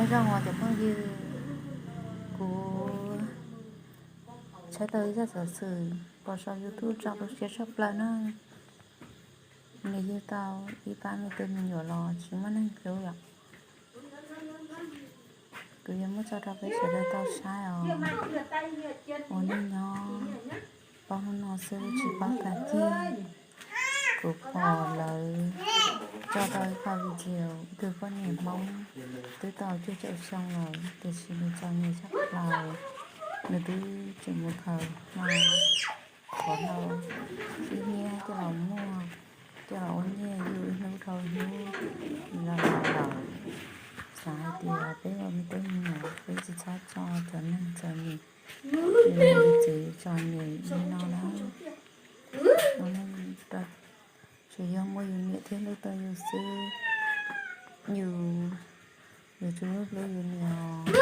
Nyob zoo os cov phooj ywg, kuv tshawb tau ib zaj xov xwm pom saum YouTube tso tu siab tshaj plaws na. Nws yug tau ib pab me tub me nyuam los tsis muaj neeg hlub yom. Kuv yuav muab tso rau peb sawv daws tau saib os. Ua neej nyob paub hnub no xwb tsis paub tag kis. Kuv pom lawv tso tau ib qho video ib tug poj niam Hmoob twb tau cuaj caum xyoo lawm tiam sis nws txom nyem tshaj plaws. Nws twb tseem mus khaws hmo, qhov no ib niab coj los muag, coj los ua nyiaj yug ib hnub dhau hnub los los lawm. Xav hais tias peb ua me tub me nyuam peb tsis txhob tso cov neeg txom nyem, yus txiv txom nyem li no na. Ua neej tsuas yog muaj yus niam thiab hlub tau yus xwb. Yus, yus tsuas hlub hlub yus niam os.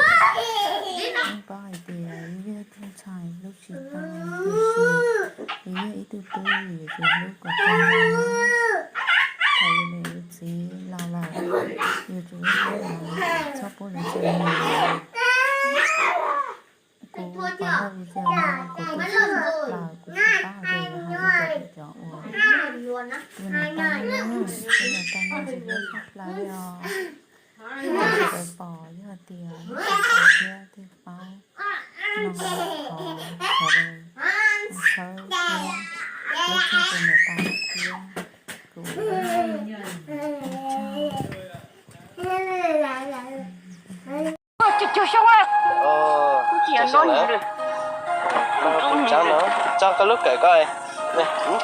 Yeej paub hais tias yus yog ib tug ntxhais hlub tsis tau, tiam sis yus yog ib tug tub yus yuav tsum hlub kom tau. Thaum yus niam yus txiv laus lawm, yus tsum hlub lawv, txhob pub lawv txom nyem. Kuv pom hauv video no kuv tu siab tshaj plaws, kuv tsis paub hais tias yuav hais li cas rau cov uas yog niam tais no, yog niam tais no tsis hlub tshaj plaws li os. Tsis tau pom yog hais tias tsis pom thiab thiaj paub no, thov sawv daws txhawb thiab hlub txog tus niam tais no thiab. Kuv Cuag xyoo, kuv tsa no, tsa koj lub kawm ko,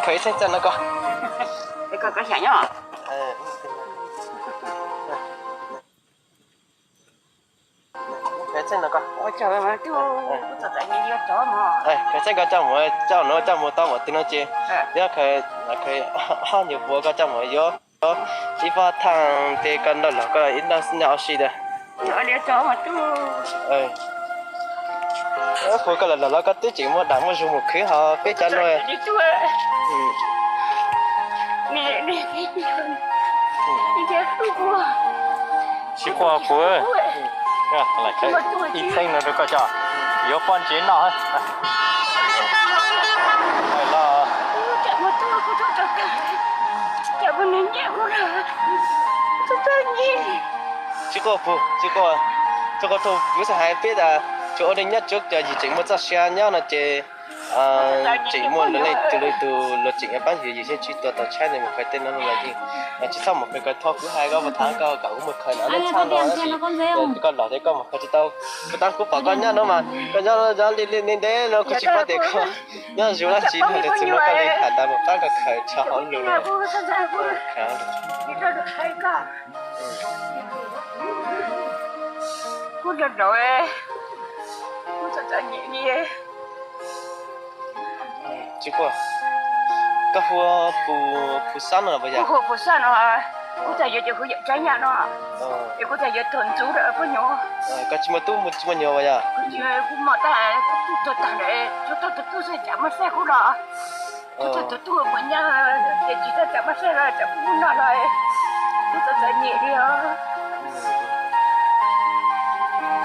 khaws ib txheej txaj no ko. Khaws txheej no ko, khaws txheej ko coj mus, coj no coj mus tau mus twg no ces, yog khaws ob nyuag puav ko coj mus yuav ib pob thaj ces koj nrog los koj ib nrog nyob ua si ntag. Puas koj los los los koj twb tseem muaj dam muaj zug mus khwv ho peb cov no. Tsis quaj puas, ib txheej no rau koj coj yuav poj ntsev noj. Tsis quaj puas, tsis quaj, tsis quaj, thaum kuv xav hais peb tas tsuas ua neej nyob tsuav cov yim tseem muaj txoj sia nyob no ces tseem muaj lawv leej twg leej twg los tseem pab yus yus thiaj tsis tua tau tshaib ne. Mus khaws tej no los yeej tsis txhob mus khaws kawg, thov kuv hais koj mus tham koj kom kuv mus khaws no nej txhaj no, koj los thiab koj mus khaws tsis tau. Kuv tab kuv pom koj nyob no mas koj nyob li li ntev no kuv tsis paub tias koj nyob zoo dab tsi no ces txhua hnub koj li hais tas mus pab koj khaws tso hauv lus no. Kuv nrog nrog, kuv txom txom nyem li. Tsis quaj, koj hu Pus Xab no los puas yog? Kuv hu Pus Xab no, kuv txawm yuav ces kuv yawm tsaib nyaj no, es kuv txawm yuav tuag ntxub lawm poj nyuam. Koj tsis muaj tub tsis muaj nyuam puas yog? Kuv tsis, kuv mom tag, kuv tuag tag lawm, tsuas tau tus tub xwb, tsam maj xej kuv los. Kuv tau tus tub puas nyab, ces tsis tau tsam maj xej los tsam pub no los, kuv txom txom nyem li os.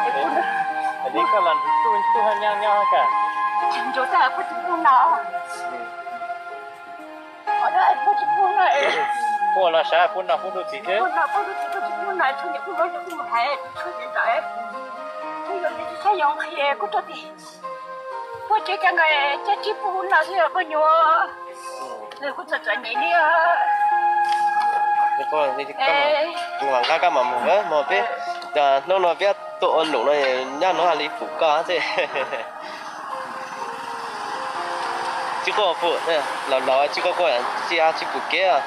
Es kuv, koj los nrug tub nyob nyob ka, ntsuav tag pub tsis pub no. Pub los sav pub no pub ntuj txiv xwb. Pub no pub ntuj txiv, pub tsis pub no, txhob niam kuv los kuv mus hais txhob niam ntawd, kuv yuav tsis saib yuav nqhis kuv rau tim pub tsev ca nqaij caj tsis pub no xwb poj nyuam. Kuv txom txom nyem li. Vam nqaj koj mam mus mog peb, hnub no peb tuaj ua lus no nyob no li pum koj xwb. Tsis quaj pum, los los tsis quaj quaj, tsis tsis pum kev.